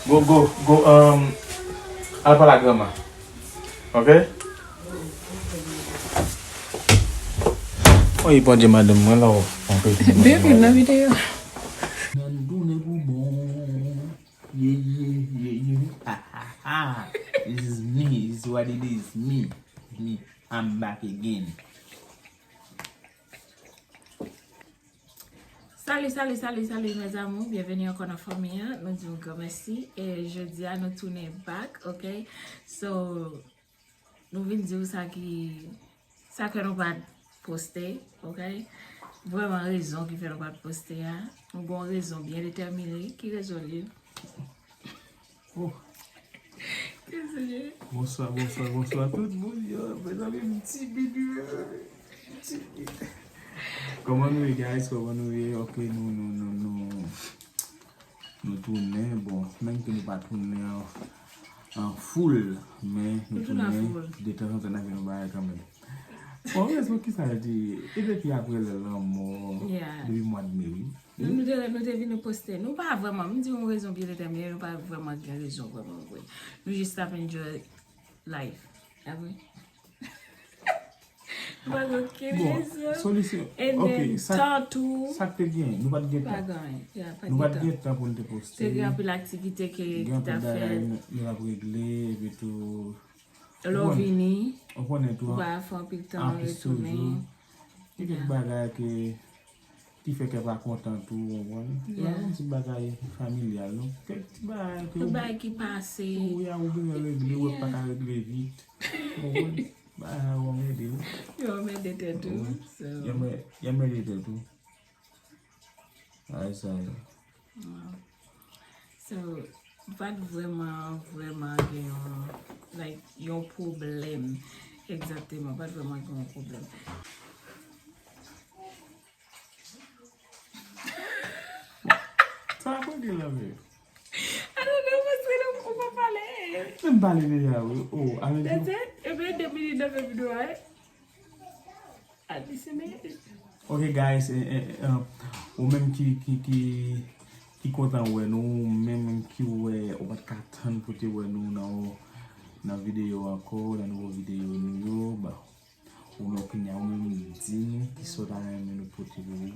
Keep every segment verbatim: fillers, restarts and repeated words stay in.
Go, go, go, um, al pale ak granma. Ok? Oy, Bondye, madanm mwen la, w anpil. Byenvini nan videyo. Nan tounen pou bon. Yeah, yeah, yeah, yeah. Ha, ha, ha. This is me. This is what it is. Me. Me. I'm back again. Salut, salut, salut, salut mes amours, byenveni ankò nan fanmi an. Nou di yon gran mèsi. E jodi a nou tounen back, ok? So, nou vin di w sa ki, sa ke nou pa t poste, ok? Vrèman rezon ki fè nou pa t poste a. Nou gon rezon byen detèmine. Ki rezon li ye? Oh. Bonswa, bonswa, bonswa tout moun yo. Mezanmi, m timid wi, mezanmi. M timid. Kòman nou ye, guys? Kòman nou ye? Ok, nou, nou, nou, nou, nou tounen. Bon, menm ke nou pa tounen an, an full, men nou tounen. De tanzantan n ap gen yon bagay kanmenm. Bon, rezon ki sa l di, e depi apre lanmò, depi mwa de me, wi. Nou, nou te, nou te vin nou poste. Nou pa vrèman, m di yon rezon byen detèmine, nou pa vrèman gen rezon vrèman vre. Nou jis t ap enjoy life. Apre. Nou pa gen okenn rezon. Bon, solisyon. And then, tan tou. Sa k te gen, nou pa t gen tan. Pa gen, yeah, pa t gen tan. Nou pa t gen tan pou n te poste. Te gen anpil aktivite ke, ki t ap fèt. Gen anpil bagay nou, nou t ap regle, epi tou, Lè w vini, ou pa fè anpil tan retounen. Gen kèk bagay ke, ki fè kè pa kontan tou, ou konprann? Yeah. Se pa yon ti bagay familyal, non. Kèk ti bagay ke ou, bagay ki pase. Ou, ya, ou bezwen regle, ou wè pa ka regle vit. Ou konprann? Bagay yo anmède ou. Yo anmède tèt ou. Ou konprann? So. Yo anmè-, yo anmède tèt ou. Bagay sa yo. Wow. So, m pa t vrèman, vrèman gen yon, like, yon pwoblèm. Egzakteman, m pa t vrèman gen yon pwoblèm. Sa ap regle la, men. I don't know, paske nou, ou pa pale. Men m pale deja, wi. Oh, ale. That's it? Ebyen, de minit nan videyo a, eh? At least a minute. Ok, guys, eh, eh, eh, ou menm ki, ki, ki, ki kontan wè nou, ou menm ki wè, ou pa t ka tann pou te wè nou nan, nan videyo ankò, nan nouvo videyo nou yo, ba, ou menm kounya, ou menm di nou ki sa w ta renmen nou pote pou ou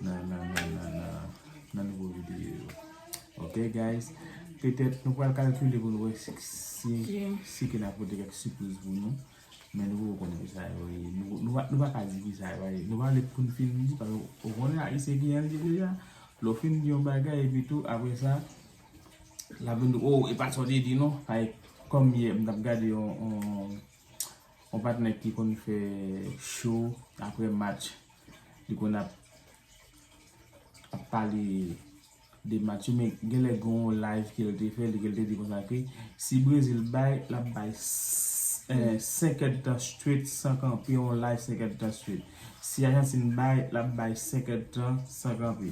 nan, nan, nan, nan, nan, nan nouvo videyo yo. Ok, guys, petèt nou pral kalkile pou nou wè si, si, si ke n ap pote kèk sipriz pou nou. Men nou poko konnen kisa yo ye. Nou, nou, pa- nou pa ka di kisa yo ye. Nou pa vle pou n fin di, paske ou konnen Ayisyen gen yon di deja. Lè w fin di yon bagay, epi tou, apre sa, l ap vin di, oh, e pa sa w te di, non. Paske, kòm yè, m t ap gade yon, yon, yon patnè ki konn fè show apre match. Li konn ap, ap pale de match yo, men genlè gen yon live ke l te fè, li ke l te di konsa ke si Brezil bay, l ap bay s- eh, senk èdtan straight san kanpe, yon live senk èdtan straight. Si Ajantin bay, l ap bay senk èdtan san kanpe.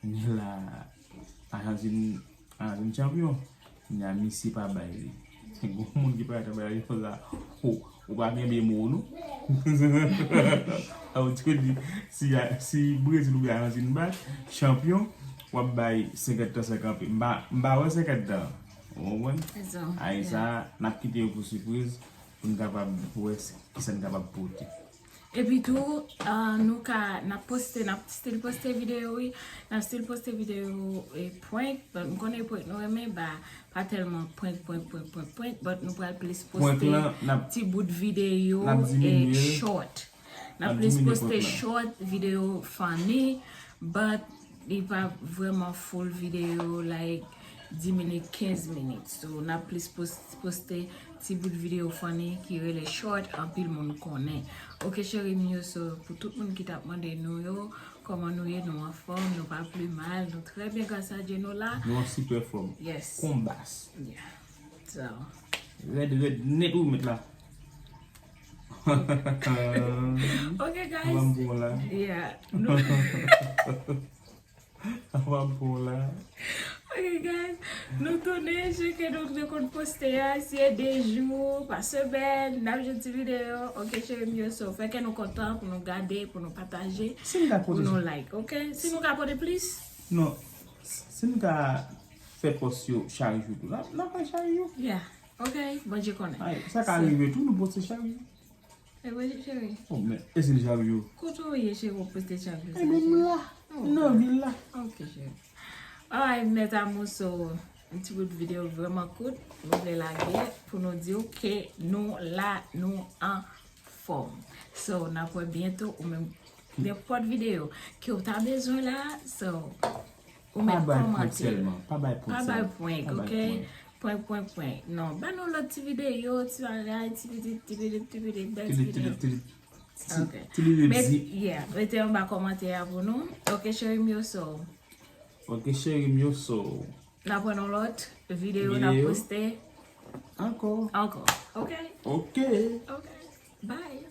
Kounye la, Ajantin, Ajantin chanpyon. Kounye a misye pa bay li. Gon moun ki pa bay li konsa. Ou, ou pa kenbe mo w non. Sa vle di, si, si Brezil oubyen Ajantin bay, chanpyon, w ap bay senk èdtan san kanpe. M pa, m pa wè senk èdtan. Ou konprann? Ayisa, n ap kite yo pou sipriz, pou n kapab wè s- kisa n kapab pote. Epi tou, ah, nou ka, n ap poste, n ap still poste videyo, wi. N ap still poste videyo, eh, prank. Bon, m konnen prank nou renmen, ba, pa tèlman prank, prank, prank, prank, prank, but nou pral plis poste ti bout videyo, eh, short. N ap plis poste short videyo funny, but li pa vrèman full videyo, like, dis minit, kenz minit. So, n ap plis pos- poste ti bout videyo funny ki rele short, anpil moun konnen. Ok, cheri m yo, so, pou tout moun ki t ap mande nou yo, kòman nou ye, nou anfòm, nou pa pli mal, nou trè byen, gras a Dye, nou la. Nou an sipè fòm. Yes. Konbas. Yeah. So. Rèd, rèd, nèt ou met la. Ok, guys. Anba m pran la. Yeah. Nou Anba m pran la. Ok, guys. Nou tounen, jan ke nou te konn poste a, si e de jou pa semèn, n ap jwenn ti videyo. Ok, cheri m yo, so, fè kè nou kontan pou nou gade, pou nou pataje, pou nou like, ok? Si nou ka pote plis? Non. Si nou ka fè pòs yo chak jou tou. N ap, n ap fè chak jou. Yeah. Ok, Bondye konnen. Ay, sa ka rive tou, nou poste chak jou. E wi, cheri. Oh, men, e se deja jou. Kote w ye, cheri, w poste chak jou? E men m la. Nan vil la. Ok, cheri. Alright, mes amours, so, yon ti bout videyo vrèman kout. Nou vle lage pou nou di w ke nou la, nou anfòm. So, n ap wè byento ou menm nenpòt videyo ke w ta bezwen la. So, ou Pa mèt bay prank kòmante. Sèlman. Pa bay prank Pa bay sèlman. prank, Pa bay ok? prank. Prank, prank, prank. Non, ban nou lòt ti videyo, ti bagay, ti pitit, ti pitit, ti pitit, bèl ti Tilit, videyo. tilit, tilit. Ok. Tilit, Met, zi. Yeah, mete anba kòmantè a pou nou. Ok, cheri m yo, so. Ok, cheri m yo, so. N ap pran yon lòt videyo, n ap Videyo. Poste Ankò. ankò. Ok? Ok. Ok. Bye.